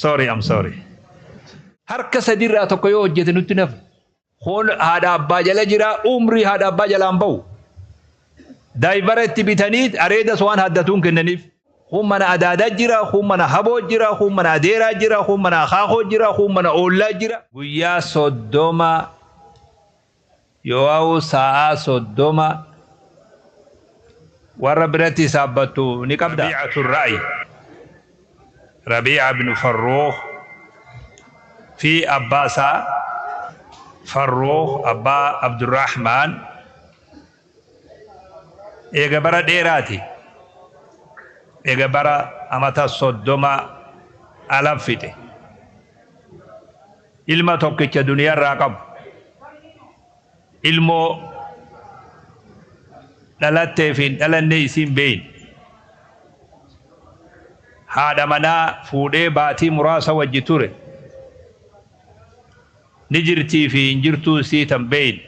Sorry, I'm sorry. Harka sadiirraa tokko yoo hojjete nutti nafu. Kun haadha abbaa jala jira, umrii haadha abbaa jalaan bahu. Daayibara itti bitanii areedas waan haddatuun kennaniif. Kun mana adaadaa jira, kun mana haboo jira, kun mana adeeraa jira, kun mana akaakoo jira, kun mana oollaa jira. Guyyaa 30 yoo sa'aa 30 warra biratti saabbattu ni qabda. Rabiicatu Ra'yi. Rabiica bin Farruukh fi abbaa isaa Farruukh abbaa Abdurrahmaan eega bara dheeraati. Eega bara amata 30 ala fixe. Ilma tokkicha duniyaarraa qabu. Ilmoo dhalattee fi hin dhalanne isiin beeyin. Haadha manaa fuudhee baatii muraasa wajji ture. Ni jirtii fi hin jirtuu isii tan beeyin.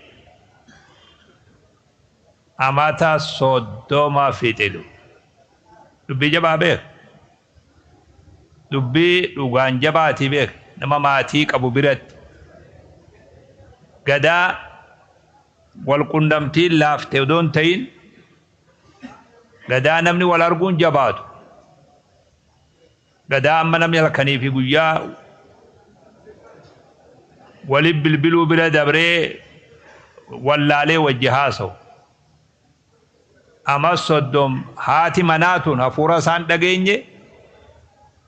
Amata 30 fixe. Dubbii jabaa beek. Dubbii dhugaan jabaatii beek. Nama maatii qabu biratti. Gadaa wal qunnamtiin laaftee odoo hin ta'in gadaa namni wal arguun jabaatu. Gadaa amma namni halkanii fi guyyaa waliin bilbiluu bira dabree wallaalee wajji haasa'u. Ama 30 haati manaa tun hafuura isaan dhageenye,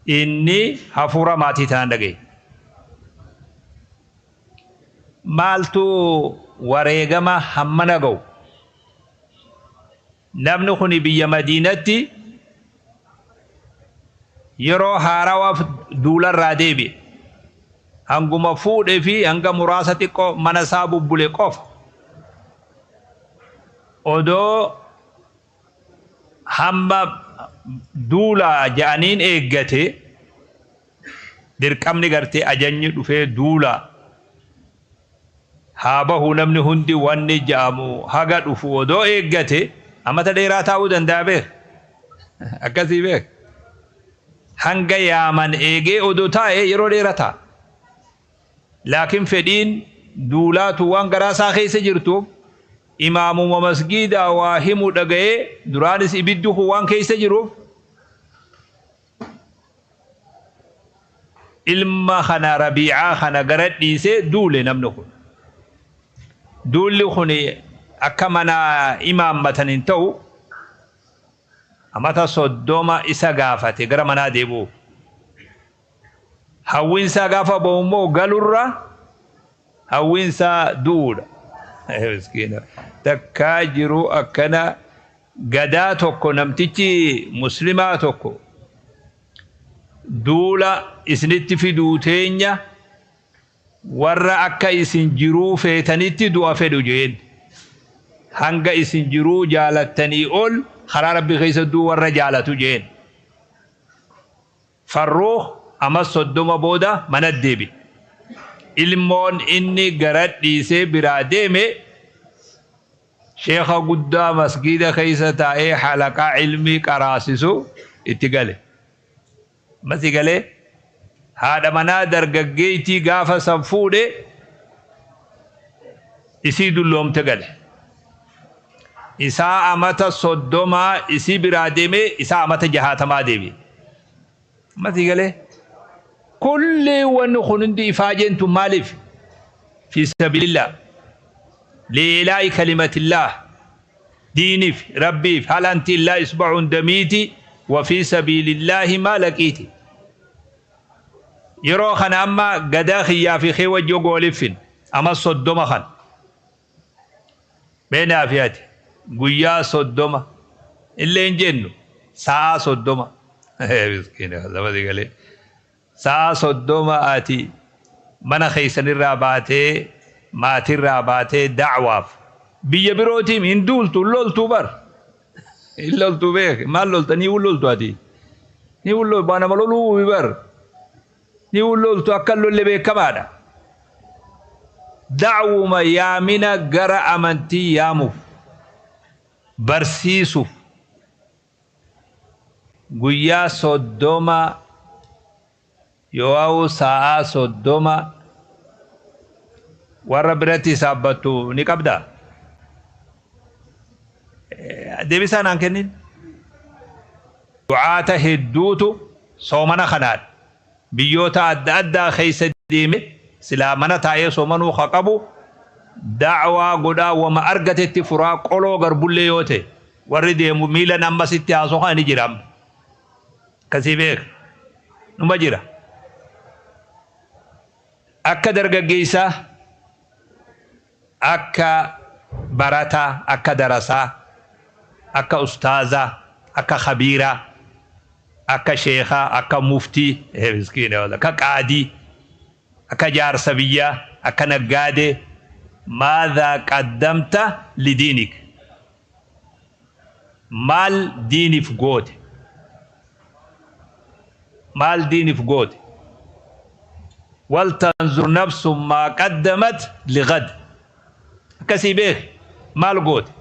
inni hafuura maatii tanaan dhageenye. Maaltu wareegama hammana ga'u? Namni kun biyya Madiinatti yeroo haarawaaf duularraa deebi'e. Hanguma fuudhee fi hanga muraasa xiqqoo mana isaa bubbule qofa. Odoo hamma duulaa ja'aniin eeggate dirqamni gartee ajajni dhufee duulaa haa bahu namni hundi wanni ja'amu haga dhufu odoo eeggate amata dheeraa taa'uu danda'a beek. Akkasii beek. Hanga yaaman eegee odoo taa'e yeroo dheeraa taa'a. Laakiin fedhiin duulaatu waan garaa isaa keessa jirtuuf imaamuma masgiidaa waa himu dhaga'ee duraanis ibiddi kun waan keessa jiruuf ilma kana Rabiicaa kana gara dhiisee duule namni kun. Duulli kun akka mana imaammatan hin ta'u amata 30 isa gaafate gara manaa deebi'uuf. Hawwiinsaa gaafa ba'u immoo galurra hawwiinsaa du'uudha. Miskiina. Takkaa jiru akkana gadaa tokko namtichi muslimaa tokko duula isinitti fiduu teenya warra akka isin jiruu feetanitti du'a fedhu jeen. Hanga isin jiruu jaalattanii ol karaa rabbi keessa du'u warra jaalatu jeen. Farruukh ama 30 booda mana deebi. Ilmoon inni gara dhiisee biraa deeme sheekha guddaa masgiida keessa taa'ee halaqaa ilmii qaraasisu itti gale. Masi galee haadha manaa dargaggeettii gaafa san fuudhe isii dulloomte gale. Isaa amata 30 isii biraa deeme isaa amata 60 deebi'e. Masi galee kulli wanni kun hundi ifaajeentu maaliif? Fi sabilillah liilaa'i kalimatillah diiniif rabbiif hal anti illaa isba'uun damiiti wa fi sabilillahi maa laqiiti. Yeroo kana amma gadaa kiyyaa fi kee wajji gooliffin ama 30 kan beenaa fi ati guyyaa 30 illee hin jennu sa'aa 30. Miskiina sabati galee sa'aa 30 ati mana keessanirraa baatee maatirraa baatee da'waaf biyya birootiin hin duultu loltuu bar hin loltuu beek maal lolta ni loltu ati ni loltu baana loluu bar ni loltu akka lolle beekamaadha. Da'wuma yaamina gara amantii yaamuuf barsiisuuf guyyaa 30 Yoo sa'aa 30 warra biratti hisaabbattu ni qabdaa? Deebisaa naan kennin. Du'aata hedduutu soomana kanaan biyyoota adda addaa keessa deeme silaa mana taa'ee soomanuu haa qabu da'waa godhaa wama argatetti furaa qoloo garbullee yoo ta'e warri deemu miilan ammasitti haasoo ni jira amma. Akkasii beeka. Numa jira. Akka dargaggeessaa, akka barataa, akka darasaa, akka ustaazaa, akka khabiiraa, akka sheekaa, akka muftii, miskiina akka qaadii, akka jaarsa biyyaa, akka naggaadee, maadhaa qaddamta lidiinik. Maal diiniif goote? Maal diiniif goote? Waltanzur nafsun maa qaddamat lighad. Akkasii beek maal goote?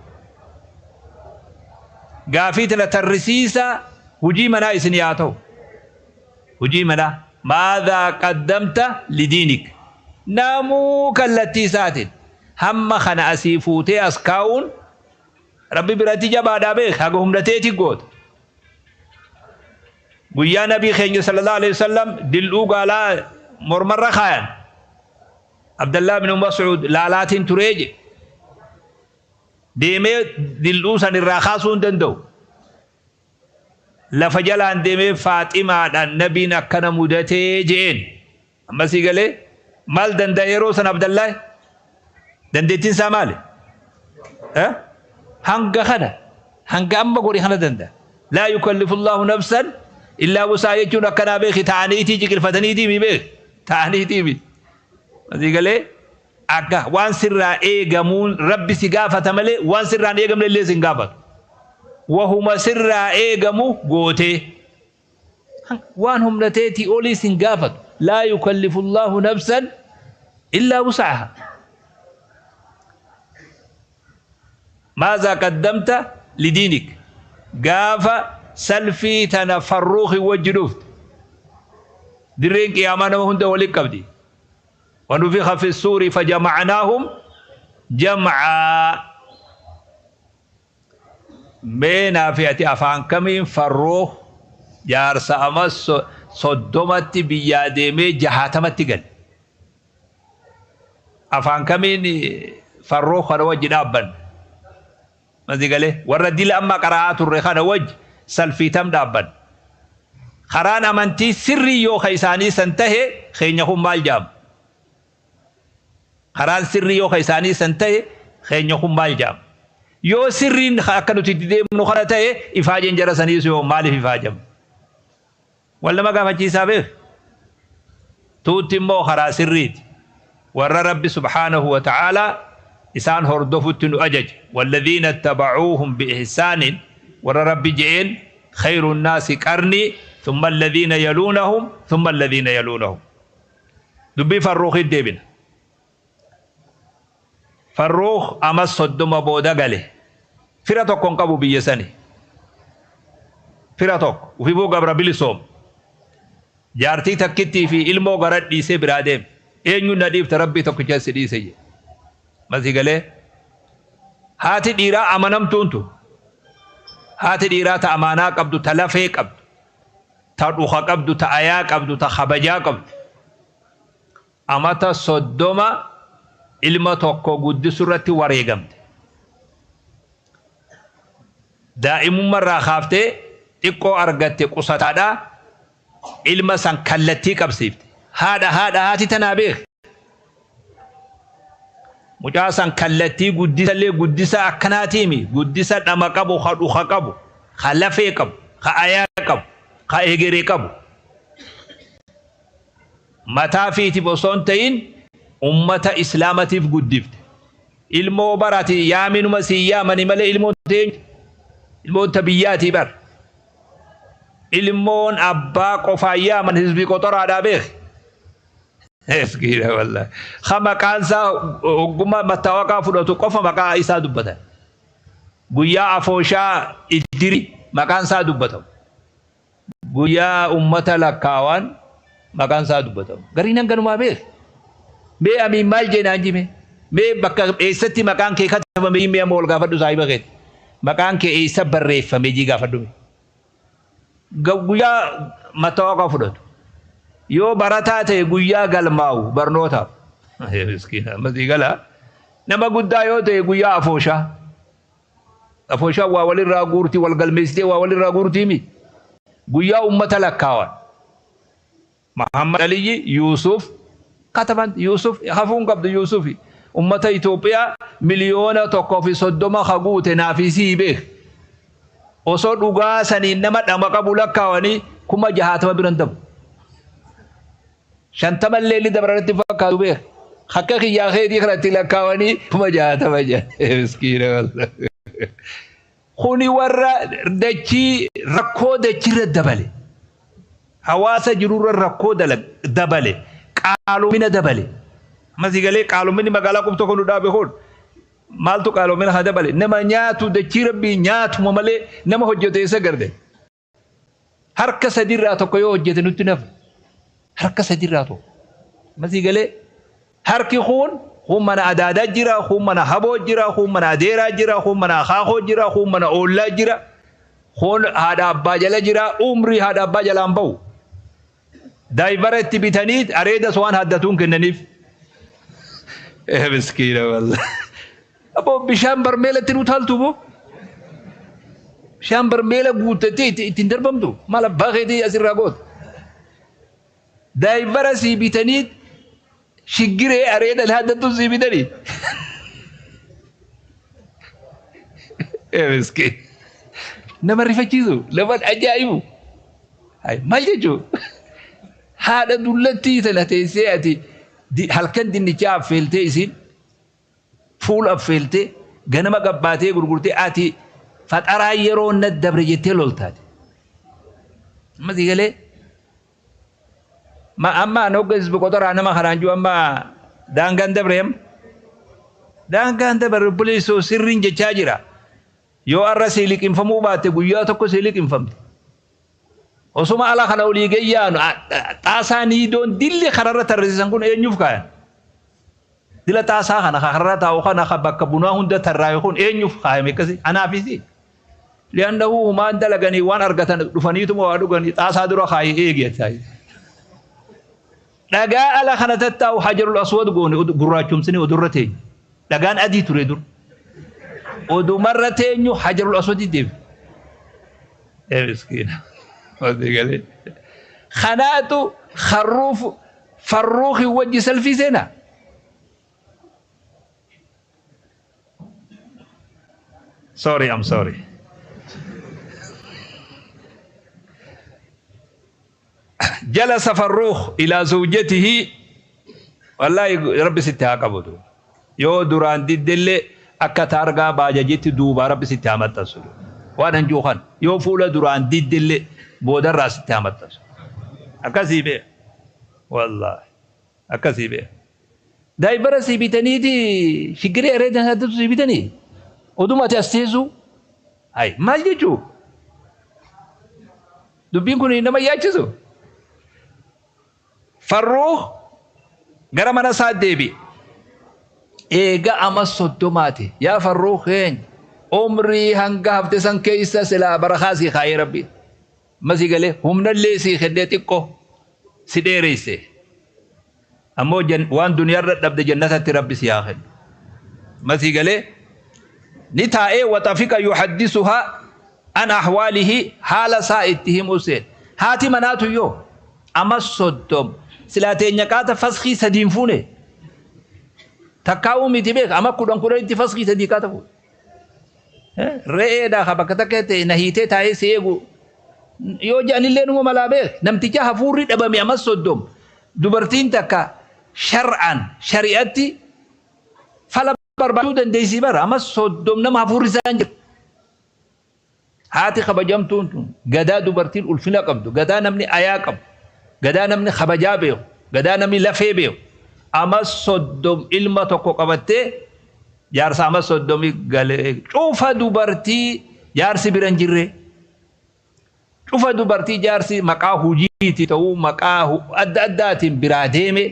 Gaafii tana tarrisiisa hujii manaa isin yaa ta'u. Hujii manaa maadhaa qaddamta lidiinik. Namuu kallattii isaatiin hamma kana asii fuutee as kaa'uun Rabbi biratti jabaadhaa beek haga humna teeti goota. Guyyaa nabii keenya sallallahu alaihi wasallam dil'uu gaalaa mormarra kaayan. Abdallah bin Mas'ud laalaatiin turee je. Deemee dil'uu san irraa kaasuu hin danda'u. Lafa jalaan deemee Faaximaadhaan nabiin akkana mudatee je'een. Ammasii galee maal danda'a yeroo san Abdallah? Dandeettiin isaa maali? Hanga kana hanga amma godhe kana danda'a. Laa yukallifu Allahu nafsan illaa wusaa jechuun akkanaa beeki ta'aniitii ciqilfataniitii mi beeki ta'aniitii mi. Asii galee akka waan sirraa eegamuun Rabbi si gaafata malee waan sirraan eegamne illee si hin gaafatu. Wahuma sirraa eegamu gootee waan humna teetii olii si hin gaafatu. Laa yukallifu Allahu nafsan illaa wusaha. Maazaa qaddamta lidiinik. Gaafa salfii tana farruuki wajji dhufte. Dirreen qiyaamaa nama hunda walitti qabdi. Wanufixa fi suuri fajama'naahum jam'aa. Mee naafi ati afaan kamiin farruuk jaarsa ama 30tti biyyaa deemee 60tti gale. Afaan kamiin farruuk kana wajji dhaabbanna. Masi galee warra dila amma qara'aa turre kana wajji salfiitam dhaabbanna. Karaan amantii sirrii yoo ka isaanii san tahe keenya kun maal jedhama? Karaan sirrii yoo ka isaanii san tahe keenya kun maal jedhama? Yoo sirriin akka nuti itti deemnu kana tahe ifaajeen jara saniis yoo maaliif ifaajama? Wal nama gaafachiisaa beek. Tuutti immoo karaa sirriiti. Warra Rabbi subhaanahu wa ta'aalaa isaan hordofutti nu ajaje. Walladhiina ittaba'uuhum bi'ihsaanin warra Rabbi je'een khayru nnaasi qarnii thumma alladhiina yaluunahum thumma alladhiina yaluunahum. Dubbii Farruukitti deebina. Farruuk amas 30 booda gale. Fira tokko hin qabu biyya sani. Fira tokko ufifuu gabra bilisoom. Jaartii takkittii fi ilmoo gara dhiisee biraa deeme. Eenyuun na dhiifta Rabbii tokkicha si dhiise jedhe. Masii galee haati dhiiraa amanamtuun tu. Haati dhiiraa ta amaanaa qabdu, ta lafee qabdu, ta dhuka qabdu, ta ayaa qabdu, ta kabajaa qabdu. Amata 30 ilma tokko guddisu irratti wareegamte. Daa'imummaa irraa kaaftee xiqqoo argatte qusataadha. Ilma san kallattii qabsiifte. Haadha haadha haati tanaa beek. Mucaa san kallattii guddisa illee guddisa akkanaatiimi. Guddisa dhama qabu, ka dhuka qabu, ka lafee qabu, ka ayaa qabu, ka egeree qabu. Mataa fiitiif osoo hin ta'in ummata islaamatiif guddifte. Ilmoo barati yaaminuma sii yaamani malee ilmoon teenyu. Ilmoon ta biyyaatii bar. Ilmoon abbaa qofaan yaaman hizbii qoxoraadhaa beek. Miskiina wallahi. Ka maqaan isaa ogummaa mattaawaqaa fudhatu qofa maqaa isaa dubbatan. Guyyaa afooshaa iddiri maqaan isaa dubbatamu. Guyyaa ummata lakkaawan Maqaan isaa dubbatamu. Gariin hanganumaa beek. Mee amiin maal jeenaan jime? Mee bakka eessatti maqaan kee katabame mee amma ol gaafadhu saahiba keeti. Maqaan kee eessa barreeffame jii gaafadhu. Guyyaa mattawaqaa fudhatu. Yoo barataa ta'e guyyaa galmaa'u barnootaaf. Miskiina ammasii galaa. Nama guddaa yoo ta'e guyyaa afooshaa. Afooshaan waa walirraa guurti wal galmeessitee waa walirraa guurtiimi. Guyyaa ummata lakkaawan. Muhammad Aliyyi Yuusuf kataban Yuusuf hafuun qabdu Yuusufi. Ummata Itoophiyaa 1,030,000 ka guute naafii sii beek. Osoo dhugaa saniin nama dhama qabu lakkaawanii 60,000 biran dabu. 50 illee ni dabaranitti fakkaatu beek. Akka kiyyaa keetii kanatti lakkaawanii 60,000 jedhe miskiina wallahi. Kuni warra dachii rakkoo dachirra dabale. Hawaasa jirurra rakkoo dabale. Qaalomina dabale. Amma si galee qaalominni magaalaa qubtoo kan nu dhaabe kun maaltu qaalomina haa dabale? Nama nyaatu dachii rabbii nyaatuma malee nama hojjetu eessa garde? Harka sadiirraa tokko yoo hojjete nutti nafu. Harka sadiirraa tokko. Amma si galee harki kun kun mana adaadaa jira, kun mana haboo jira, kun mana adeeraa jira, kun mana akaakoo jira, kun mana oollaa jira, kun haadha abbaa jala jira, umrii haadha abbaa jalaan bahu. Daayivara itti bitanii areedas waan haddatuun kennaniif. Miskiina wallah. Aboo bishaan barmeelatti nu taaltu boo. Bishaan barmeela guuttattee ittiin darbamtu maal abbaa keetii asirraa goota. Daayivara sii bitanii shiggiree areeda haddatu sii bitanii. Miskiin. Nama rifachiisu, nama ajaa'ibu. Maal jechuun haadha dullattii tana teessee ati halkan dinnichaa affeeltee isiin fuula affeeltee ganama gabbaatee gurgurtee ati faxaraa yeroo na dabre jettee loltaate. Amma si galee ma amma an hogga hizbi qoxoraa nama kanaan jiru amma daangaan dabre amma daangaan dabre obboleessoo sirriin jechaa jira. Yoo arra sii liqimfamuu baatte guyyaa tokko sii liqimfamte. Osuma ala kana olii gayyaanu xaasaa niidoon dilli kararra tarrisisan kun eenyuuf kaayan? Dila xaasaa kana kararra taa'u kana ka bakka bunaa hunda tarraa'e kun eenyuuf kaayame akkasi? Anaafisi. Li'annahu humaan dalaganii waan argatan dhufaniituma waa dhuganii xaasaa dura kaayee eegi jettaa. Dhagaa ala kana tattaa'u hajarul aswad goone gurraachomsine odurra teenyu. Dhagaan adii ture dur. Odumarra teenyu hajarul aswadi deebi. Ee miskiina. Wanti galee. Kanaatu harruuf farruuki wajji salfii seenaa. Sorry, I'm sorry. Jalasa Farruukh ilaa zawjatihi wallaahi rabbi sitti haa qabatu. Yoo duraan diddellee akka taargaa baajajitti duubaa rabbi sitti haa maxxansu. Waan hanjuu kan yoo fuula duraan diddellee boodarraa sitti haa maxxansu. Akkasii bee wallaahi akkasii bee. Daayibara sii bitaniiti shiggiree areeda haddatu sii bitanii oduma ati as teessu hay maal jechuu Dubbiin kun nama yaachisu. Farruukh gara mana isaa deebi'e. Eega ama soddomaati. Yaa Farruukh keenya umrii hanga hafte san keessa silaa barakaa sii kaayee Rabbiin. Amma sii galee humnallee sii kennee xiqqoo si dheereyse. Ammoo waan duniyaarra dhabde jannatatti Rabbi si haa kennu. Amma sii galee ni taa'ee waxafika yuhaddisuhaa an ahwaalihi haala isaa itti himuu seene. Haati manaatu yoo ama 30 silaa teenya qaata faskii sadiin fuune takkaa'uu miti beeka ama 10 10tti faskii sadii qaata fuune. Re'eedha ka bakka takka ta'e na hiitee taa'ee si eegu yoo jedhanillee numa malaa beek namticha hafuurri dhabame ama 30 dubartiin takka shar'aan shari'atti fala barbaachuu dandeessii bara ama 30 nama hafuurri isaa hin jiru. Haati kabajamtuun tun gadaa dubartiin ulfina qabdu, gadaa namni ayaa qabu, gadaa namni kabajaa beeku, gadaa namni lafee beeku ama 30 ilma tokko qabattee jaarsa ama soddomi galee cufa dubartii jaarsi bira hin jirre cufa dubartii jaarsi maqaa hujii Horiiti ta'uu maqaa adda addaatiin biraa deeme.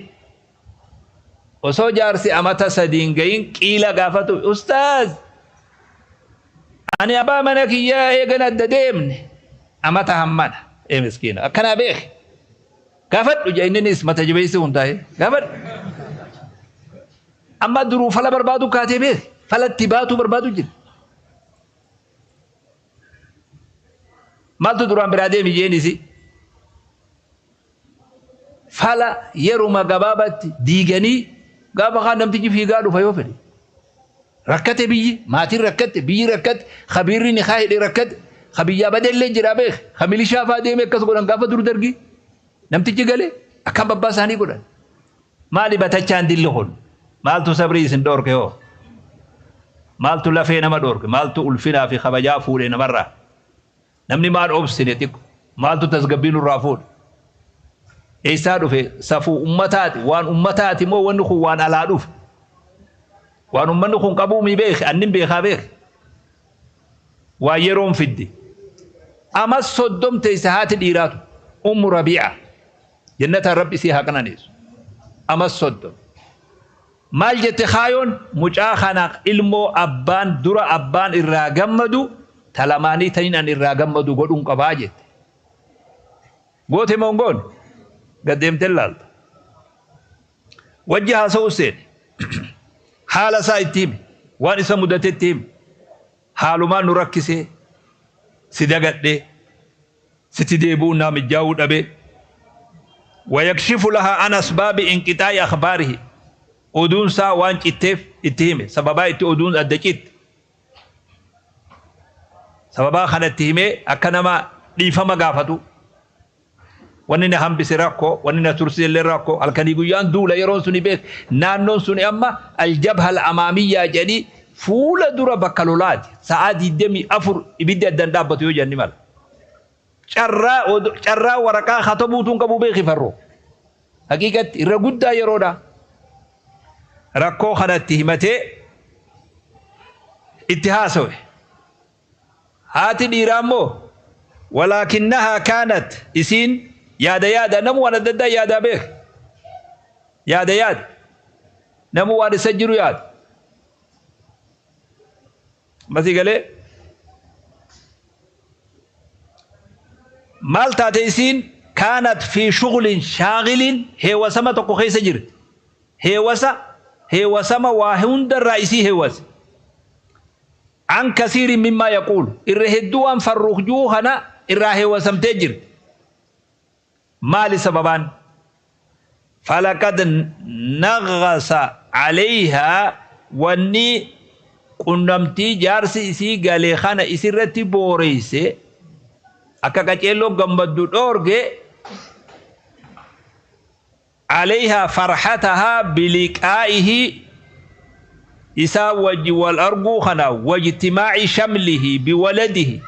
Osoo jaarsi amata sadiin gahin qiila gaafatu, ustaaz, ani abbaa mana kiyyaa eegan adda deemne amata hammana. Ee miskiina, akkanaa beeke, gaafadhu jee. Inninis mata jabeessi hundaa'e, gaafadhu. Amma duruu fala barbaadu kaatee beeke, falatti baatu barbaadu jira. Maaltu duraan biraa deemi jeenisi? Fala yeruma gabaabatti diiganii gaafa kaan namtichi fiigaa dhufa yoo fedhe. Rakkate biyyi, maatiin rakkatte, biyyi rakkatte, kabiirri ni kaa hidhe rakkate, ka biyyaa badellee jira beek, ka milishaa faa deeme akkas godhan gaafa dur dargii. Namtichi galee akkam babbaa isaanii godhan. Maali batachaan dilli kun? Maaltu sabrii isin dhoorke hoo? Maaltu lafee nama dhoorke? Maaltu ulfinaa fi kabajaa fuudhe namarraa? Namni maal obsine xiqqo? Maaltu tasgabbii nurraa fuudhe? Eessaa dhufe? Safuu ummataati. Waan ummataati moo wanni kun waan alaa dhufe? Waan ummanni kun qabuu mi beeki? Annin beekaa beeki. Waan yeroon fidde. Ama 30 teesse haati dhiiraatu. Ummu Rabii'a. Jannataan Rabbi isii haa qananiisu. Ama 30. Maal jette kaayoon? Mucaa kana ilmoo abbaan dura abbaan irraa gammadu, ta lamaanii tanin an irraa gammadu godhuun qabaa jette. Goote moo hin goone? Gad deemtee laalta. Wajji haasa'uu seene. Haala isaa itti hime. Waan isa mudate itti hime. Haalumaan nu rakkisee, si dagadhee, sitti deebi'uun naa mijjaa'uu dhabee. Wayakshifu lahaa an asbaabi inqixaa'i akhbaarihi. Oduun isaa waan citteef itti hime. Sababaa itti oduun adda citte. Sababaa kana itti himee akka nama dhiifama gaafatu. Wanni na hambise rakkoo, wanni na tursiise illee rakkoo. Halkanii guyyaan duula yeroon suni beek. Naannoon suni amma aljabha al-amaamiyyaa jedhanii fuula dura bakka lolaati. Sa'aa 24 ibiddi addan dhaabbatu yoo jenni mala. Carraa carraa waraqaa katabuutu hin qabu beeki farroo. Haqiiqatti irra guddaa yeroodha. Rakkoo kanatti himatee itti haasawe. Haati dhiiraa immoo, walaakinnahaa kaanat, isiin yaada yaada, namu waan adda addaa yaadaa beeka. Yaada yaada. Namu waan isa jiru yaada. Masii galee maal taate isiin? Kaanat fi shughulin shaagilin, heewasama tokko keessa jirti. Heewasa heewasama waa hundarraa isii heewase. An kasiirin mimmaa yaquulu, irra hedduu waan Farruukh ju'u kana irraa heewasamtee jirti. Maali sababaan? Falaqad naghasa alayhaa, wanni qunnamtii jaarsi isii gale kana isirratti booreyse, akka qaceelloo gammaddu dhoorge, alayhaa farhatahaa biliqaa'ihi, isaa wajji wal arguu kana, wajtimaa'i shamlihi biwaladihi,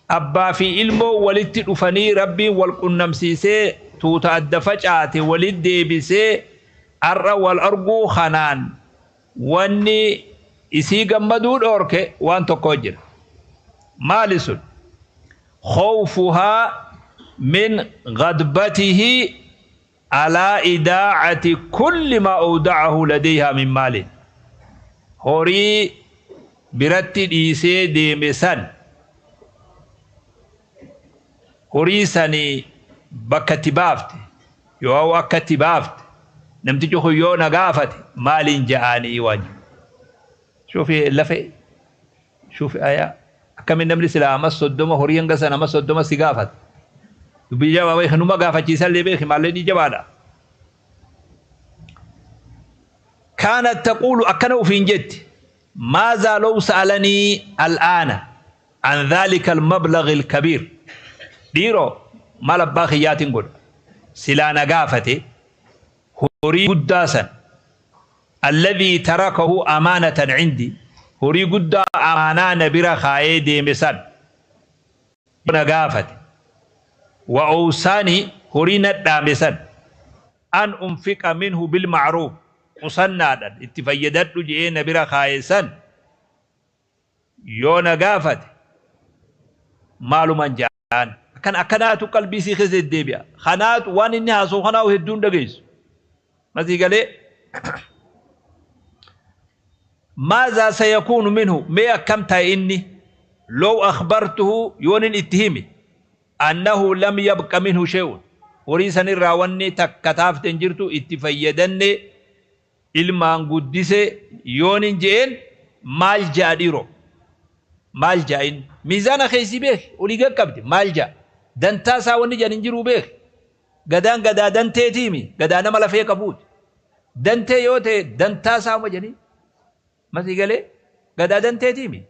abbaa fi ilmoo walitti dhufanii Rabbiin wal qunnamsiisee tuuta adda facaate walit deebisee ar'a wal arguu kanaan wanni isii gammaduu dhoorke waan tokko jira. Maali sun? Khawfuhaa min ghadbatihi alaa idaacati kulli maa awda'ahu ladayhaa min maalin. Horii biratti dhiisee deeme san, horii sani bakka itti baafte yoo akka itti baafte namtichi kun yoo na gaafate maaliin ja'aanii waan jiru. Shuufi lafee, shuufi ayaa, akkamiin namni silaa amma 30 horii hanga sana amma 30 si gaafata. Dubbii jabaa beeki, numa gaafachiisallee beeki, maallee jabaadha. Kaanat taquulu, akkana ufiin jetti: maazaa law sa'alanii al'aana an dhaalika al-mablaghi al-kabiir. Dhiiroo, maal abbaa kiyyaatiin godha silaa na gaafate horii guddaa san, alladhii tarakahu amaanatan cindi, horii guddaa amaanaa na bira kaayee deeme san na gaafate, wa awsaanii, horii na dhaame san, an unfiqa minhu bilma'ruuf, qusannaadhan itti fayyadadhu je'ee na bira kaaye san yoo na gaafate maaluman ja'aan? Akkana Akkan akkanaatu qalbii isii keessa deddeebi'a. Kanaatu waan inni haasa'u kanaa'u hedduun dhageessu. Masii galee ماذا سيكون منه mee akkam ta'e inni لو أخبرته yoonin itti hime أنه لم يبق منه شيء horii sanirraa wanni takka taafte hin jirtu itti fayyadanne ilmaan guddise yoonin je'een maal ja'a dhiiroo maal ja'a inni miizaana keessi beek olii qaqqabde maal ja'a dantaa isaa wanni jedhan hin jiru beek gadaan gadaa danteetiimi gadaa nama lafee qabuuti dantee yoo ta'e dantaa isaa uma jedhanii masii galee gadaa danteetiimi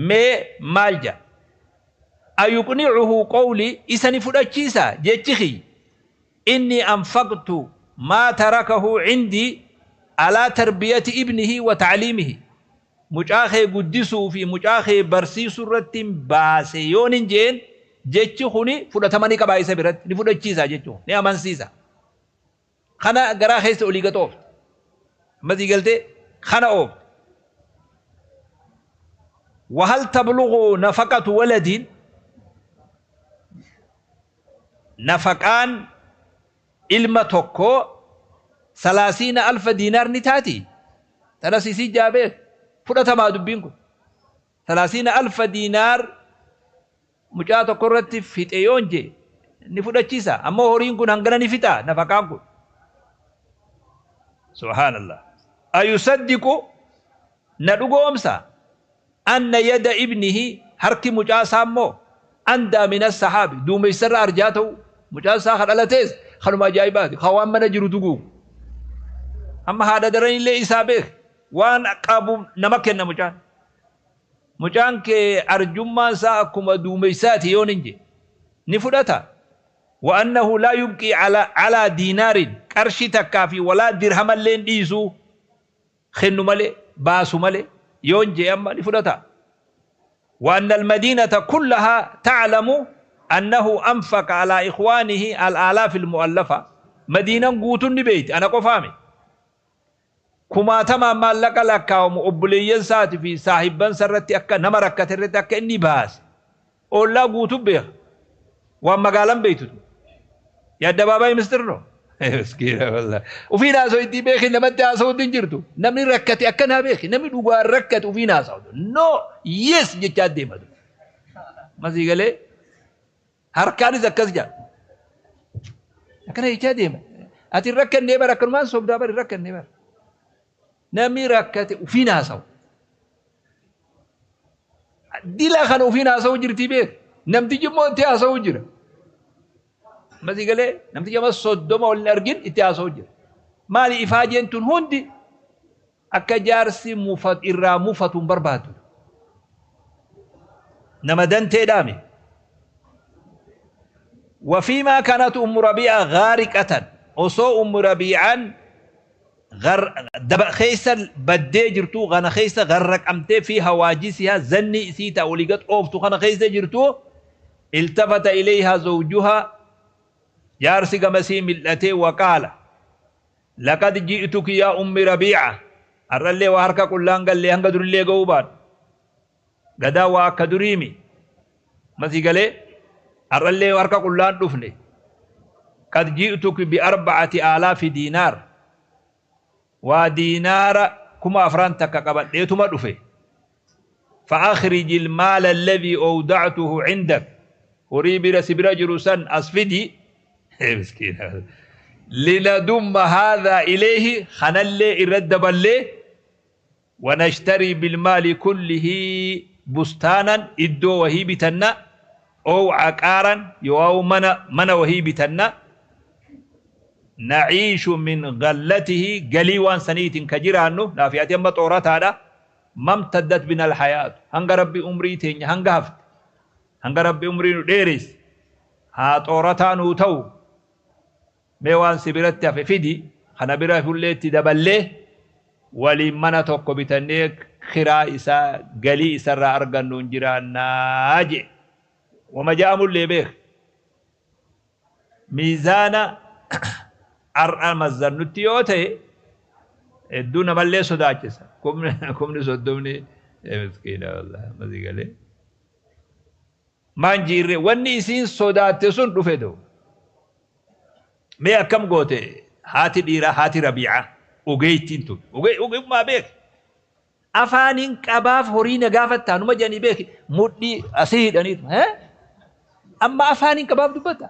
mee maal ja'a أيقنعه قولي إسني فدچيسا جيتشخي إني أنفقت ما تركه عندي على تربية ابنه وتعليمه mucaa kee guddisuu fi mucaa kee barsiisuu irratti baase yoon hin jeen jechi kuni fudhatama ni qabaa isa biratti ni fudhachiisa jechuun ni amansiisa. Kana garaa keessa olii gad oofte. Ammasii galtee kana oofte. وهل تبلغ نفقة ولد نفقان ilma tokko 30,000 diinaar ni taati. Tanas isii jaabee fudhatamaa dubbiin kun. 30,000 diinaar mucaa tokko irratti fixe yoon jee ni fudhachiisa. Ammoo horiin kun hangana ni fixa nafaqaan kun. Subhaanallah. Ayusaddiqu na dhugoomsa anna yada ibnihi harki mucaa isaa immoo andaa mina sahaabi duumessarra arjaa ta'u mucaan isaa kan dhalatees kanuma ajaa'ibaati kan waan mana jiru duguugu. Amma haadha daranillee isaa beek waan qabu nama kenna mucaan. Mucaan kee arjummaan isaa akkuma duumessaati yoon hin jee ni fudhata. وأنه لا يبقي على دينار قرشي تكافي ولا درهم اللين ديسو خنو ملي باسو ملي يون جي أما لفلتا. وأن المدينة كلها تعلم أنه أنفق على إخوانه الآلاف المؤلفة مدينة قوتن بيت أنا قفامي كما تمام ما لك لك ومؤبليين ساتي في صاحبا سرتي أكا نمرك ترتي أكا إني باس أولا قوتن بيخ وأما قالن بيتو يا دباباي مستر نو مسكينة والله وفي ناس يدي بيخي نمت هاسو دنجرتو نمني ركتي أكنها بيخي نمني دوغا ركت وفي ناس نو يس جتات ديما ما زي قال هركاني زكز جا أكنها يجا ديما أتي ركن نيبر أكن ما صوب دابر ركن نيبر نمي ركتي وفي ناس دي لا خنو في ناس وجرتي بيخ نمتي جمو انت هاسو جرا masii galee namtichi amma 30 ol hin argin itti haasa'u jira. Maali ifaajeen tun hundi akka jaarsi irraa mufatu hin barbaadu. Nama danteedhaami. وفيما كانت أم ربيعة غارقة osoo أم ربيعان خيسا بدي جرتو غنا خيسا غرق أمتي في هواجسها زني سيتا ولقت أوفتو غنا خيسا جرتو التفت إليها زوجها jaarsi gamasii mil'atee وقال لقد جئتك يا أم ربيعة arrallee waa harka qullaan gallee hanga durillee ga'uu baadhu gadaa waa akka duriimi masii galee arrallee harka qullaan dhufne قد جئتك ب4,000 دينار waa diinaara 4,000 takka qabadheetuma dhufe فأخرج المال الذي أودعته عندك horii bira si bira jiru san as fidi مسكين لندم هذا إليه خنلي إرد بلي ونشتري بالمال كله بستانا إدو وهي بتنا أو عقارا يو من وهي بتنا نعيش من غلته قليوان سنيت كجيرانو نافيات يما طورات هذا ما امتدت بنا الحياة هنگ ربي أمري تين هنگ هفت هنگ ربي أمري ديريس ها طورتان وتو mee waan si biratti hafe fidi kana bira fulleetti daballee waliin mana tokko bitannee kiraa isaa galii isarraa argannu hin jiraannaa jee. Wama ja'amullee beek miizaana har'a mazzannutti yoo ta'e hedduu namallee sodaachisa. Kumni 30 miskiina wallahi masii galee. Maan jiirre wanni isiin sodaatte sun dhufe doo. Mee akkam goote haati dhiiraa haati Rabiicaa ogeeytiin tun ogummaa beek. Afaaniin qabaaf horii na gaafattaa numa jedhanii beeki mudhii asii hidhaniitu. Amma afaaniin qabaaf dubbata.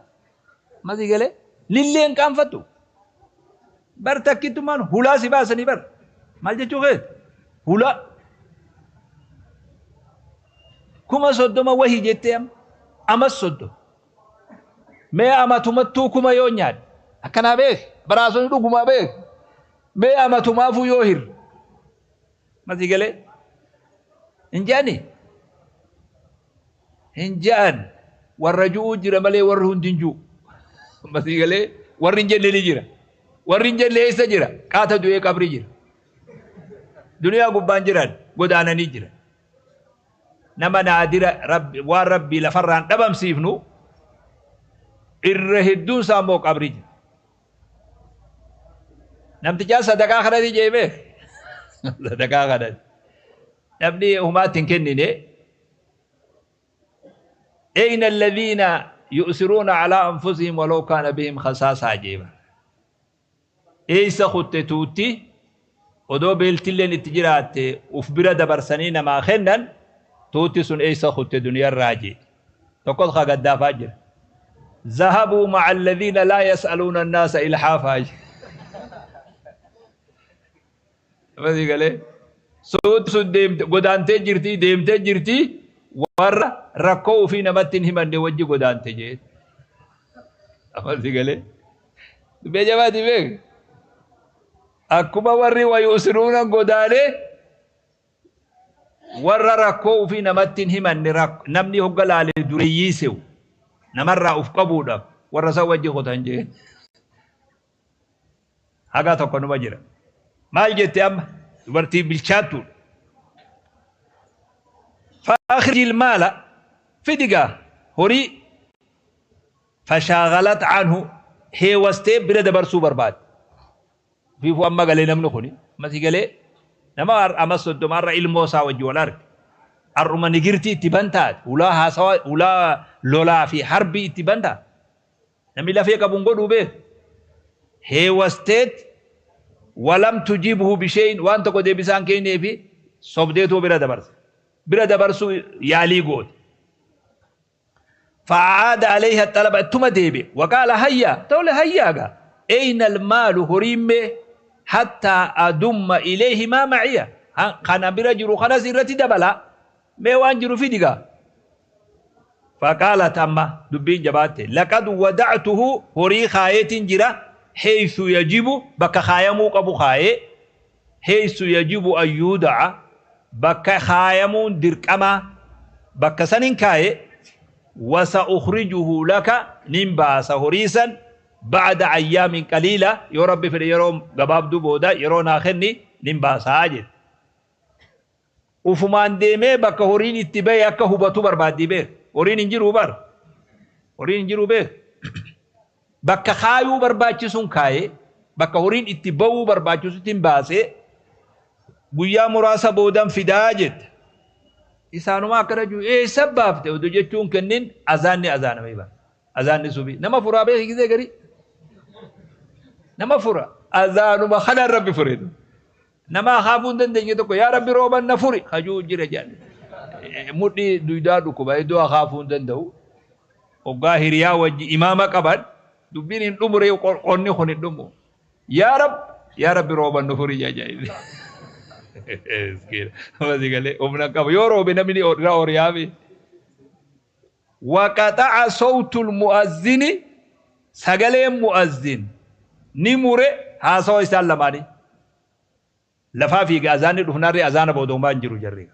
Masii galee lillee hin qaanfattu. Bar takkittumaan hulaa si baasanii bar. Maal jechuu keeti? Hulaa. 30,000 wahii jettee amma amas 30. Mee amatumattuu 1000 yoo nyaadhe akkanaa beek baraasonni dhugumaa beek mee amatumaafuu yoo hirre. Masii galee hin je'anii? Hin je'an warra ju'uu jira malee warri hundi hin ju'u. Masii galee warri hin jenne ni jira. Warri hin jenne eessa jira? Qaata du'ee qabrii jira. Duniyaa gubbaan jiran godaananii jiran. Nama naadira rabbi waan rabbii lafarraan dhabamsiifnu irra hedduun isaa immoo qabrii jira. Namtichaa sadaqaa kanatti jee beek. Sadaqaa kanatti. Namni humaatti hin kennine. Ayna alladhiina yu'siruuna alaa anfusihim walau kaana bihim khasaasaa jeeba. Eessa kutte tuutti odoo beeltilleen itti jiraatte uf bira dabarsanii namaa kennan tuutti sun eessa kutte duniyarraa jee. Tokkos ka gaddaafaa jira. Zahabuu ma'a alladhiina laa yas'aluuna annaasa ilhaafaa jee. Masii galee suuti sun deemte godaantee jirti deemtee jirti warra rakkoo ofii namatti hin himanne wajji godaante jee. Masii galee dubbii jabaati beek. Akkuma warri wayusiruuna godaanee warra rakkoo ofii namatti hin himanne namni hogga laalee dureeyyii se'u namarraa uf qabuudhaaf warra san wajji kutan jee. Haga tokko numa jira. Maal jette amma dubartii bilchaattuudha. Faakrijil maala fidigaa horii fashaagalat anhu heewastee bira dabarsuu barbaade. Fiifuu amma galee namni kuni masii galee nama amma 30 har'a ilmoo isaa wajji wal arge. Har'uma nigirtii itti bantaate hulaa haasawaa hulaa lolaa fi harbii itti bantaa. Namni lafee qabu hin godhuu beek. Heewasteet walam tujibhu bisheeyin waan tokko deebisaan kenneefi sobdeetoo bira dabarse. Bira dabarsuu yaalii goote. Fa'aada alayha talaba ittuma deebi'e. Waqaala hayyaa tole hayyaa gaa. Eyna almaalu horiin mee hattaa adumma ilayhi maa maciya. Kana bira jiru kanas irratti dabala. Mee waan jiru fidi gaa. Faqaalat amma dubbiin jabaatte. Laqad wada'tuhu horii kaayeetiin jira haythu yajibu bakka kaayamuu qabu kaayee haythu yajibu an yuuda'a bakka kaayamuun dirqamaa bakka sanin kaaye wasa ukhrijuhu laka nin baasa horii san ba'da ayyaamin qaliila yoo rabbi fedhe yeroo gabaabduu booda yeroo naa kenni nin baasaa jedhe. Ufumaan deemee bakka horiin itti bahe akka hubatu barbaaddii beek. Horiin hin jiruu bar. Horiin hin jiruu beek. Bakka kaayuu barbaachisuun kaayee bakka horiin itti bahuu barbaachisutti hin baasee guyyaa muraasa boodan fidaa jette. Isaanuma akkana jiru eessa baafte oduu jechuun kennin azaanni azaanamee bara. Azaanni subii nama furaa beeki gisee garii. Nama fura azaanuma kanaan rabbi fure. Nama akaafuu hin dandeenye tokko yaa rabbi rooban na furi hajuu jira jedhan. Mudhii duydaa dhukkuba iddoo akaafuu hin danda'u. Hoggaa hiriyaa wajji imaama qaban dubbiin hin dhumure qonni kun hin dhumu. Yaa rab yaa rabbi rooban nu furi jaa jaa. Miskiina. Galee humna qabu yoo roobe namni irra oriyaami. Waqaxa'a sawtul mu'azzini sagaleen mu'azzin ni mure haasawa isaan lamaanii. Lafaa fiiga azaanni dhufnaarri azaana booda homaa hin jiru jarri.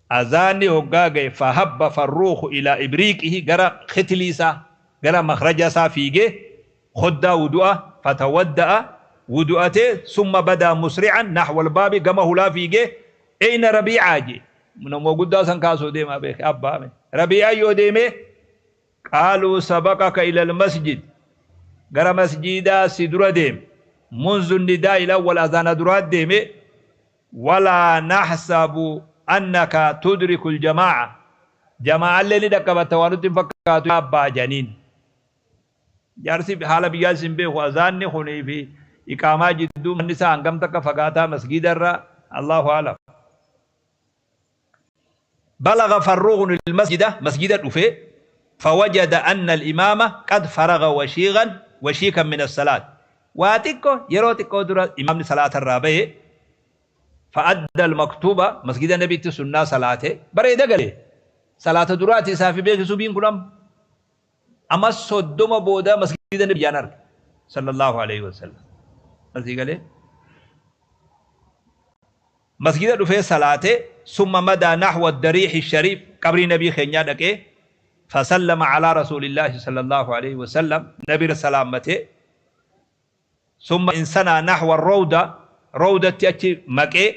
Azaanni hoggaa ga'e fahabba farruuku ilaa ibriiqihi gara khitilii isaa gara makhraja isaa fiigee hoddaa wudu'a fatawadda'a wudu'atee summa badaa musri'an nahwa albaabi gama hulaa fiigee eyna rabiicaa jee. Nama guddaa san kaasuu deemaa beeke abbaame. Rabiicaa yoo deemee qaaluu sabaqaka ila almasjid gara masjidaa si dura deeme. منذ النداء الأول أذان درات ديمي ولا نحسب أنك تدرك الجماعة Jamaa'allee ni dhaqqabatta waan nutti hin fakkaatu abbaa janiin. Jaarsi haala biyyaa isin beeku, azaanni kunii fi iqaamaa jidduu manni isaa hangam takka fagaataa masgiida irraa, Allahu a'lam. بلغ فروغ المسجد، مسجد dhufee، فوجد أن الإمام قد فرغ وشيغا وشيكا من الصلاة. Waa xiqqoo, yeroo xiqqoo dura imaamni salaata irraa bahe. فأدى المكتوبة، masgida nabiitti sunnaa salaate, bareeda gale. Salaata duraati isaa fi beekisu biin kun amma. Amma 30 booda masgida nabiyyaan arge. صلى الله عليه وسلم. Asii galee. Masgida dhufee salaate. ثم مضى نحو الضريح الشريف، qabrii nabii keenyaa dhaqee، فسلم على رسول الله صلى الله عليه وسلم، nabi salaamate. ثم انثنى نحو الروضة، روضة achi maqee.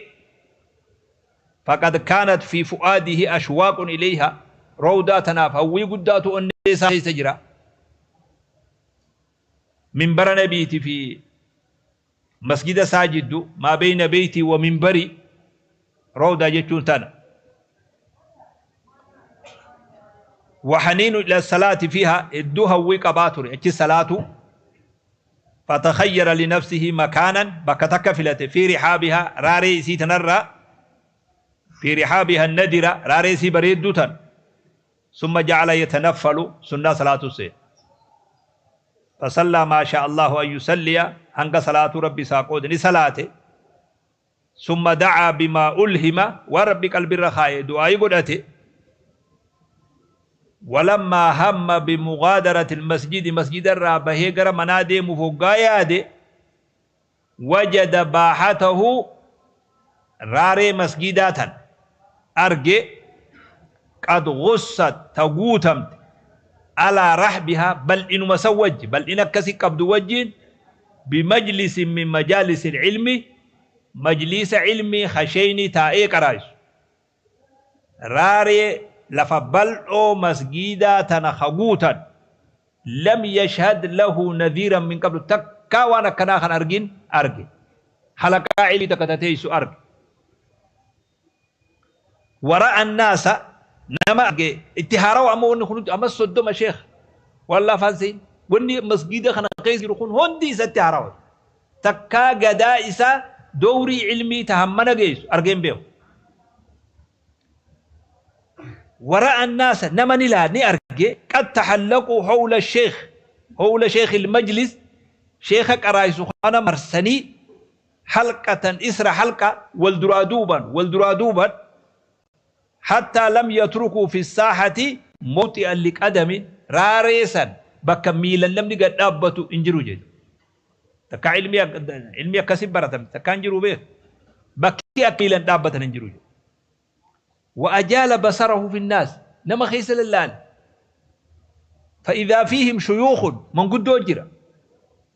فقد كانت في فؤاده أشواق إليها، روضة tanaaf hawwii guddaatu onnee isaa keessa jira. Minbara nabiiti fi masgida isaa jiddu، ما بين بيتي ومنبري روضة jechuun tana. وحنين إلى الصلاة فيها، hedduu hawwii qabaa ture achi salaatu. فتخير لنفسه مكانا، bakka takka filate، في رحابها، raaree isii tanarraa، في رحابها النضرة، raaree isii bareedduu tan. ثم جعل يتنفل، sunnaa salaatu seen. فصلى ما شاء الله أن يصلي، hanga salaatu rabbi isaa qoode ni salaate. ثم دعا بما ألهم، waan rabbi qalbirra kaaye du'aayii godhate. ولما هم بمغادرة المسجد، مسجد irraa bahee gara manaa deemuuf hoggaa yaade، وجد باحته، raaree masgidaa tan arge، قد غصت، ta guutamte، على رحبها، bal'inuma san wajji, bal'ina akkasi qabdu wajjiin، بمجلس من مجالس العلم، majliisa ilmii hasheyni taa'ee qaraa'isu. Raaree lafa bal'oo masgiidaa tana haguutan، لم يشهد له نظيرا من قبل، takkaa waan akkanaa kan argin arge. Halaqaa ilmii takka tateessu arge. ورأى الناس، nama arge itti haarawa. Amma wanni kun amma 30 sheekh waan lafaan sein, wanni masgiida kana keessa jiru kun hundi isatti haarawa. Takkaa gadaa isaa dowrii ilmii ta hammana geessu argeen beeku. ورأى الناس، nama ni laa ni arge، قد تحلقوا حول الشيخ، حول شيخ المجلس، sheekha qaraayisu kana marsanii، حلقة إثر حلقة، wal duraa duuban, wal duraa duuban، حتى لم يتركوا في الساحة موطئا لقدم. Raareesan bakka miilan namni gad dhaabbatu hin jiru jedhu. Takka ilmi akkasii baratame takka hin jiru beeku, bakki akka miilan dhaabbatan hin jiru jedhu. وأجال بصره في الناس، nama keessa lallaale، فإذا فيهم شيوخ، manguddoo jira،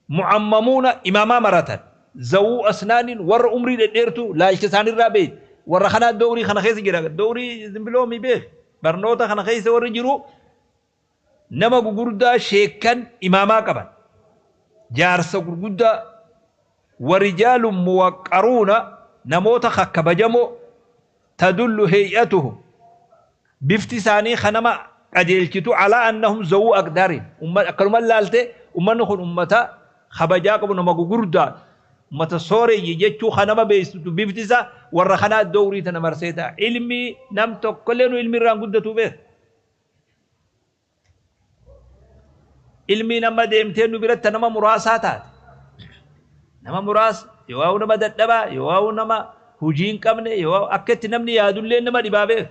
معممون، imaamaa maratan، ذوو أسنان، warra umrii dhedheertu laalcha isaanirraa beeyt. Warra kanaa dowrii kana keessa jira. Dowrii zimbiloomi beek, barnoota kana keessa warri jiru nama gugurdaa, sheekkan imaamaa qaban, jaarsa gurguddaa. ورجال موقرون، namoota kakkabajamoo، تدل هيئتهم، bifti isaanii kanama qajeelchitu، على أنهم ذوو أقدار. Akkanuma laalte ummanni kun ummata kabajaa qabu, nama gugurdaa, ummata sooreeyyi jechuu kanama beeysitu bifti isaa. Warra kanaa dowrii tana marsee ta'a. Ilmi nam tokkollee nu ilmi irraan guddatu beek. Ilmiin amma deemtee nu biratti nama muraasaa taate, nama muraasa, yoo nama dadhabaa, yoo nama hujii hin qabne, yoo akka itti namni yaadullee nama dhibaa beek.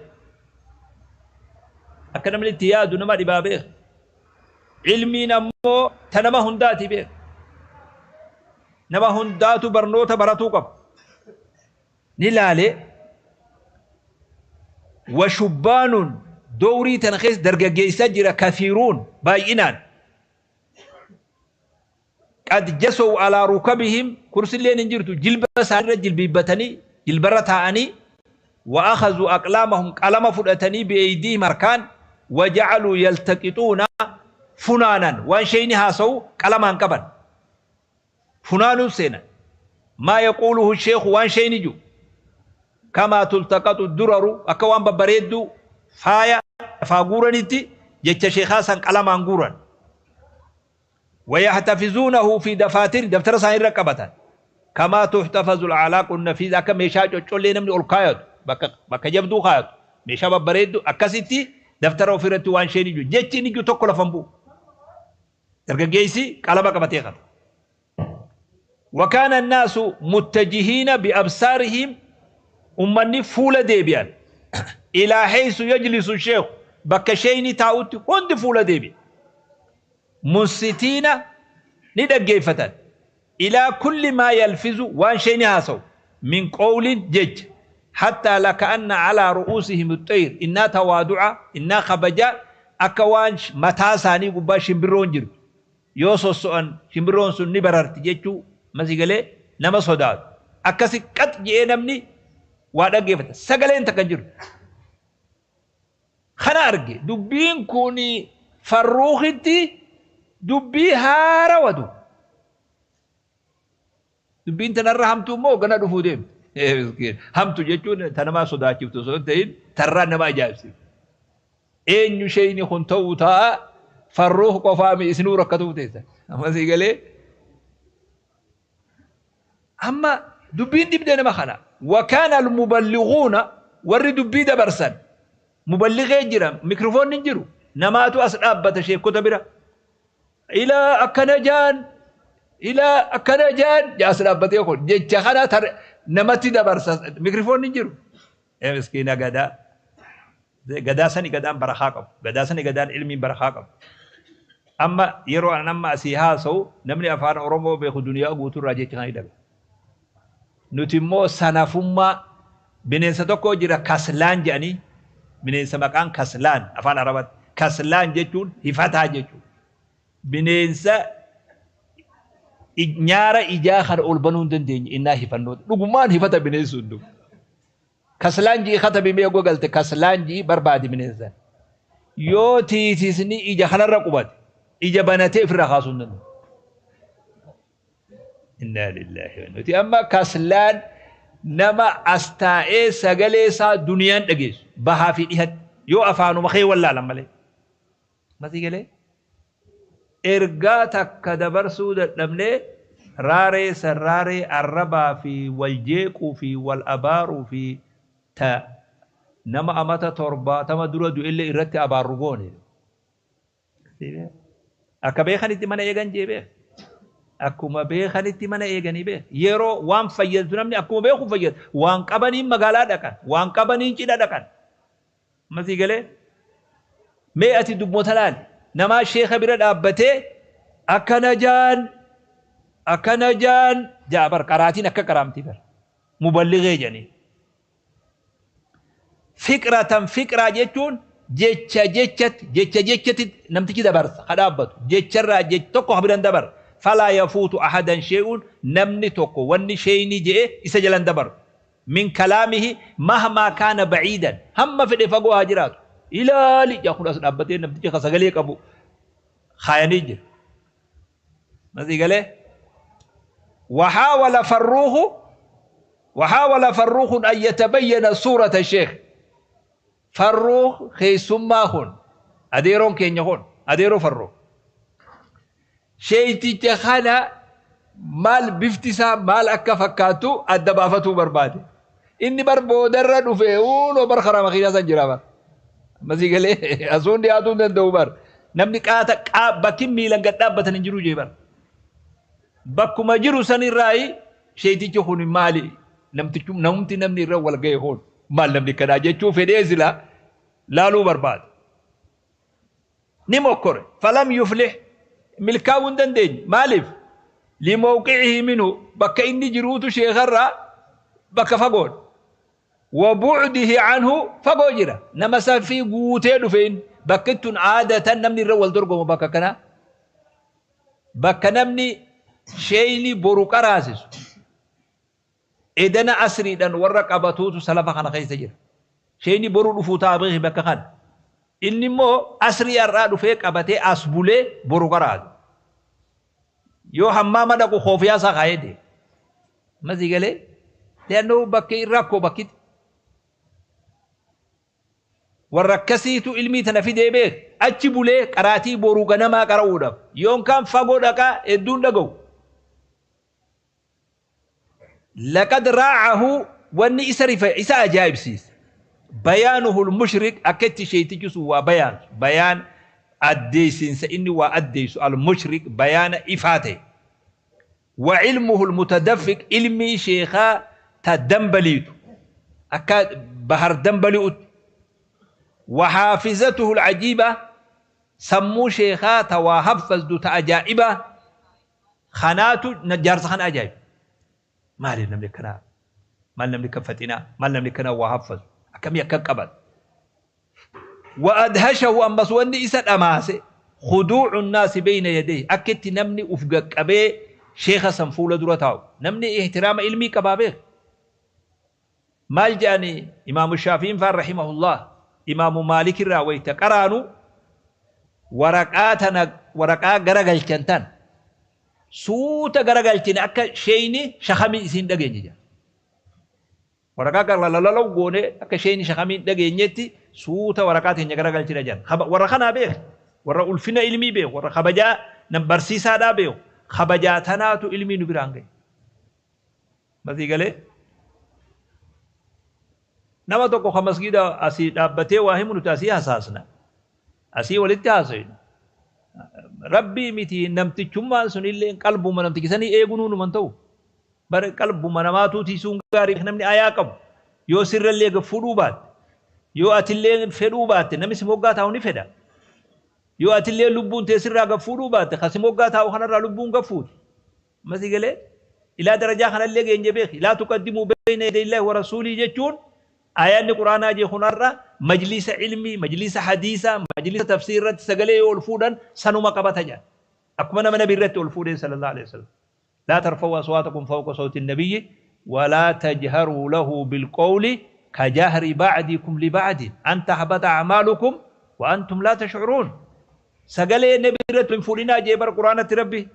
Akka namni itti yaadu nama dhibaa beek. Ilmiin ammoo ta nama hundaati beek. Nama hundaatu barnoota baratuu qaba. Ni laale. وشبان، dowrii tana keessa dargaggeessaa jira، كثيرون، baay'inaan، قد جثوا على ركبهم، kursilleen hin jirtu, jilba isaanirra jilbiibbatanii jilbarra taa'anii، وأخذوا أقلامهم، qalama fudhatanii، بأيديهم، harkaan، وجعلوا يلتقطون، funaanan waan shayni haasa'u qalamaan qaban funaanuuf seenan، ما يقوله الشيخ، waan shayni jiru، كما تلتقط الدرر، akka waan babbareedduu. Faaya lafaa guuranitti jecha sheekaa san qalamaan guuran. ويحتفظونه في دفاتر دفتر isaanii irra qabatan. كما تحتفظ الأعلاق النفيسة akka meeshaa coccollee namni ol kaayatu bakka jabduu kaayatu meeshaa babbareeddu akkasitti daftara ofirratti waan isheen ijju jechi inni ijju tokko lafa hin bu'u. Dargaggeessi qalama qabatee qaba. وكان الناس متجهين بأبصارهم ummanni fuula deebi'an إلى حيث يجلس الشيخ bakka sheeyni taa'utti hundi fuula deebi'e. منصتين ni dhaggeeffatan إلى كل ما يلفظ waan sheeyni haasawu من قول jecha حتى لكأن على رؤوسهم الطير innaa tawaadu'a innaa kabaja akka waan mataa isaanii gubbaa shimbirroon jirtu yoo sosso'an shimbirroon sun ni bararti jechuu masigalee nama sodaatu akkasi qax je'ee namni waa dhaggeeffata sagaleen takka hin jiru. Kana arge dubbiin kun Farruukitti dubbii haarawatu. Dubbiin tanarra hamtuu immoo gana dhufuu deemti. Hamtu jechuun ta namaa sodaachiftu osoo hin ta'in tarraa nama ajaa'ibsiiftu. Eenyu sheeyni kun ta'uu ta'a Farruuk qofaa mi isinuu rakkatuuf teessan. Amma sii galee amma dubbiin dhibdee nama kana. وكان المبلغون warri dubbii dabarsan muballighee jira mikrofoonni hin jiru namaatu as dhaabbata sheekota bira ilaa akkana jaan ilaa akkana jaan as dhaabbatee kun jecha kana namatti dabarsa mikrofoonni hin jiru. Ee miskiina gadaa gadaa sani gadaan barakaa qabu gadaa sani gadaan ilmiin barakaa qabu. Amma yeroo an amma asii haasa'u namni afaan Oromoo beeku duniyaa guutuurraa jecha kana dhaga. Nuti immoo sanafummaa bineensa tokko jira kaslaan jedhanii bineensa maqaan kaslaan afaan Arabaatti kaslaan jechuun hifataa jechuudha. Bineensa nyaara ijaa kana ol banuu hin dandeenye innaa hifannoo dhugumaan hifata bineensi hunduu. Kaslaan ji'i katabi mee gogalte kaslaan ji'i barbaadi bineensa. Yoo tiisisni ija kanarra qubate ija banatee ofirraa kaasuu hin danda'u. Innaa lillaahi wa nuti amma kaslaan nama as taa'ee sagalee isaa duniyaan dhageessu bahaa fi dhihatti yoo afaanuma kee wallaalan malee. Masii galee ergaa takka dabarsuu dadhabnee raaree sarraaree arrabaa fi wal jeequu fi wal abaaruu fi ta nama amata 70 dura du'ellee irratti abaarru goone. Akka beekanitti mana eegan jee beek. Akkuma beekanitti mana eeganii beek. Yeroo waan fayyadu namni akkuma beeku fayyadu. Waan qabaniin magaalaa dhaqan. Waan qabaniin cidha dhaqan. Masii galee mee ati dubboota laali. Namaa sheeka bira dhaabbatee akkana jaan akkana jaan jaa bar qaraatiin akka qaraamtii bar. Muballighee jedhanii. Fiqratan fiqraa jechuun jecha jechatti jecha jechatti namtichi dabarsa ka dhaabbatu jecharraa jecha tokko ka biran dabar فلا يفوت أحدا شيء namni tokko wanni sheeyni je'e isa jalan dabaru من كلامه مهما كان بعيدا hamma fedhe fagoo haa jiraatu ilaali jaa kun as dhaabbatee namtichi ka sagalee qabu kaayanii jira. Masii galee وحاول فروخ وحاول فروخ أن يتبين صورة الشيخ فروخ keessummaa kun adeeroon keenya kun adeeroo Farruuq sheeyticha kana maal bifti isaa maal akka fakkaatu adda baafatuu barbaade. Inni bar boodarra dhufe uunoo bar karaa makiinaa san jira bar. Masii galee asuun dhiyaatuu hin danda'u bar. Namni qaata bakki miilan gad dhaabbatan hin jiru jee bar. Bakkuma jiru sanirraayi sheeytichi kun maali namtichu namumti namni irra wal ga'e kun maal namni kanaa jechuu fedhee sila laaluu barbaade. Ni mokkore فلم يفلح milkaa'uu hin dandeenye maaliif لموقعه منه bakka inni jiruutu sheekarraa bakka fagoodha. وبعده عنه fagoo jira nama safii guutee dhufeen bakki tun aadatan namni irra wal dorgomu bakka kana bakka namni sheeyni boru qaraasisu edana asriidhaan warra qabatuutu salafa kana keessa jira. Sheeyni boru dhufuu ta'a beeki bakka kana. Inni immoo asrii har'aa dhufee qabatee as bulee boru qaraatu. Yoo hammaama dhaqu koofiyaa isaa kaayee deema. Masii galee leannoo bakki rakkoo bakkitti. Warra akkasiitu ilmii tana fidee beek achi bulee qaraatii boruu ganamaa qara'uudhaaf yookaan fagoo dhaqaa hedduun dhaga'u. Laqad raacahu wanni isa rifa isa ajaa'ibsiise. Bayaanuhu al-mushrik akka itti sheeytichi sun waa bayaansu bayaan addeeysiinsa inni waa addeeysu al-mushrik bayaana ifaa ta'e. Wa ilmuhu al-mutadaffiq ilmii sheekaa ta dambaliitu akka bahar dambali'utti. Wa haafizatuhu al-ajiiba sammuu sheekaa ta waa haffazdu ta ajaa'iba kanaatu jaarsa kana ajaa'ib. Maali namni akkanaa? Maal namni kan faxinaa? Maal namni akkanaa waa haffazu? Akkamii akka qaban? Wa adhashahu ammas wanni isa dhamaase khuduucu nnaasi bayna yadayhi akka itti namni uf gaqqabee sheekha san fuula dura taa'u. Namni ihtiraama ilmii qabaa beek. Maal jedhani Imaamu Shaafi'iin faan rahimahullah Imaamu Maalik irraa wayta qaraanu waraqaa tana waraqaa garagalchan tan suuta garagalchine akka sheeyni shakamii isiin dhageenye jedha. Waraqaa garlalalalau goone akka sheeyni shakamii hin dhageenyetti suuta waraqaa teenya garagalchina jedhan. Warra kanaa beek, warra ulfina ilmii beeku, warra kabajaa nam barsiisaadhaa beeku, kabajaa tanaatu ilmii nu biraan gahe. Masii galee nama tokko ka masgiida asii dhaabbatee waa himu nuti asii hasaasna. Asii walitti haasofna. Rabbii miti namtichummaan sunillee qalbuma namtichi sanii eegunuu numan ta'u. Bara qalbuma namaatuu tiisuun gaarii namni ayaa qabu. Yoo sirrallee fuudhuu baatte, yoo atillee fedhuu baatte namni si moggaa taa'u ni fedha. Yoo atillee lubbuun tee sirraa gad fuudhuu baatte ka si moggaa taa'u kanarraa lubbuun gad fuuti. Masii galee ilaa darajaa kanallee geenye beeki. Laa tuqaddimuu bayna yaday Illaahi wa rasuulii jechuun aayaanni Qur'aanaa jee kun har'a majliisa ilmii, majliisa hadiisaa, majliisa tafsiir irratti sagalee yoo ol fuudhan sanuma qabata jedhan. Akkuma nama nabi irratti ol fuudhee sallallahu alaihi wasallam. Laa tarfa'uu aswaatakum fawqa sawti nabiyyi wa laa tajharuu lahu bilqawli ka jahri ba'dikum li ba'din an tahbata a'maalukum wa antum laa tash'uruun. Sagalee nabi irratti hin fuudhinaa jee bar Qur'aanatti Rabbi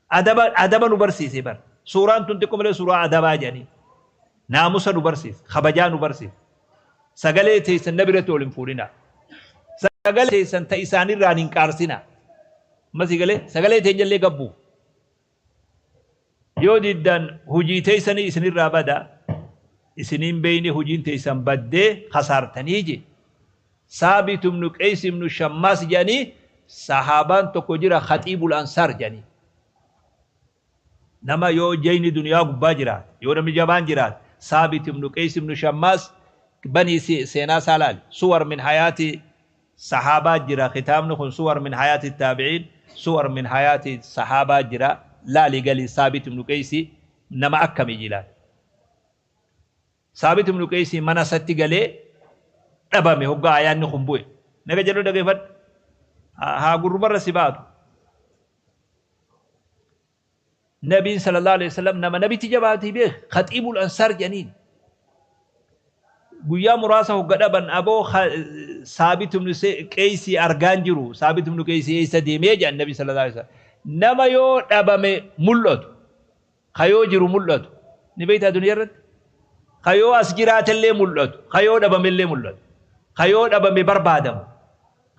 adaba adaba nu barsiise bar. Suuraan tun xiqqoo malee suuraa adabaa jedhanii. Naamusa nu barsiisa, kabajaa nu barsiisa. Sagalee teessan nabi irratti ol hin fuudhinaa. Sagalee teessan ta isaanirraan hin qaarsinaa. Amma sii galee sagalee teenyallee gabbuuf. Yoo diddan hujii teessanii isinirraa bada, isiniin beeyne hujiin teessan baddee kasaartanii je. Saabit ibnu Qeys ibnu Shammaas jedhanii sahaabaan tokko jira Khaxiibul Ansaar jedhanii. Nama yoo jayni duniyaa gubbaa jiraate, yoo namni jabaan jiraate, Saabit ibnu Qeys ibnu Shammaas banii seenaa isaa laali. Suwar min hayaati sahaabaa jira kitaabni kun Suwar min hayaati taabiciin, Suwar min hayaati sahaabaa jira laali gali Saabit ibnu Qeysii nama akkami jilaali. Saabit ibnu Qeysii mana isatti galee dhabame hoggaa aayaanni kun bu'e. Naga jedhu dhageeffadhu. Haa gurrumarra si baatu. Nabiin sallallahu alaihi wasallam nama nabitti jabaatii beek khaxiibul ansaar jedhaniin. Guyyaa muraasa hogga dhaban aboo Saabit ibnu Qeysii argaan jiru. Saabit ibnu Qeysii eessa deemee jedhan Nabi sallallahu alaihi wasallam. Nama yoo dhabame mul'atu. Ka yoo jiru mul'atu. Ni beektaa duniyaa irratti? Ka yoo as jiraatellee mul'atu. Ka yoo dhabamellee mul'atu. Ka yoo dhabame barbaadamu.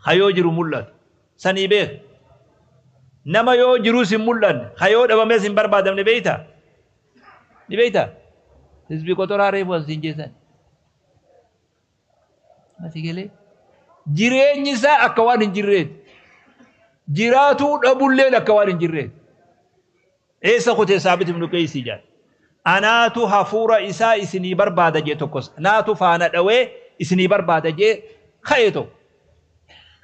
Ka yoo jiru mul'atu. Sanii beek. Nama yoo jirus hin mul'anne, ka yoo dhabames hin barbaadamne beektaa? Ni beektaa? Hizbi qoxoraa reefu as siin jeessan. Asii galee jireenyi isaa akka waan hin jirreeti. Jiraatuu dhabulleen akka waan hin jirreeti. Eessa kute Saabit ibnu Qeysii jedhan. Anaatu hafuura isaa isinii barbaada jee tokkos. Naatu faana dhawee isinii barbaada jee ka'e tokko.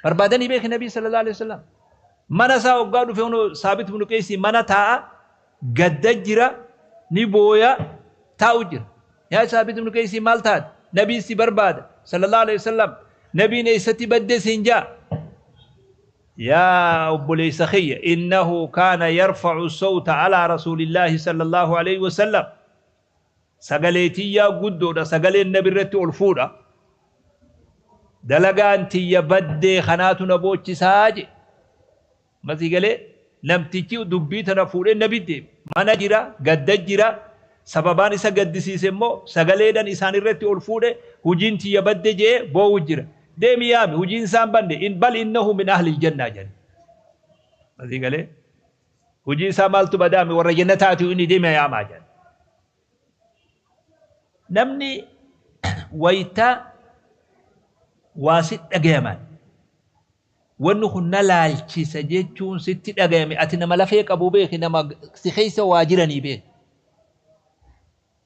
Barbaadanii beeki Nabii sallallahu alaihi wasallam. Mana isaa hoggaa dhufe hunoo Saabit ibnu Qeysii mana taa'a gadda jira ni booya taa'u jira. Yaa Saabit ibnu Qeysii maal taate? Nabiin si barbaada sallallahu alaihi wasallam. Nabiin eessatti badde siin jaa? Yaa obboleessa kiyya innahu kaana yarfa'u sawta alaa rasuulillaahi sallallahu alaihi wasallam. Sagalee tiyyaa guddoodha sagaleen nabi irratti ol fuudha. Dalagaan tiyya baddee kanaatu na boochisaa je. Masii galee namtichi dubbii tana fuudhee nabi deeme. Mana jira, gadda jira. Sababaan isa gaddisiise immoo sagaleedhan isaan irratti ol fuudhe hujiin tiyya badde jee boo'u jira. Deemi yaami, hujiin isaan banne, in bal innahu min ahli aljannaa jedhan. Asii galee hujii isaa maaltu badaame, warra jannataati inni, deemi yaamaa jedhan. Namni wayita waa si dhagayaman, wanni kun na laalchisa jechuun sitti dhagayame, ati nama lafee qabu beeki, nama si keessa waa jiranii beeki.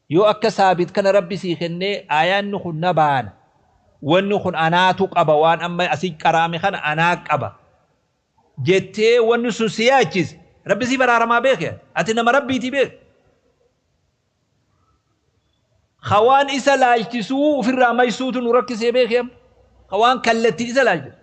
Yoo akka Saabit kana Rabbi sii kennee, aayaanni kun na baana, wanni kun anaatu qaba, waan amma asii qaraame kana anaa qaba jettee wanni sun si yaachise, Rabbi sii baraaramaa beeke, ati nama Rabbiitii beeki. Hawaan isa laalchisuu ofirraa maysuutu nu rakkisee beeke amma. Hawaan kallattiin isa laalchisu.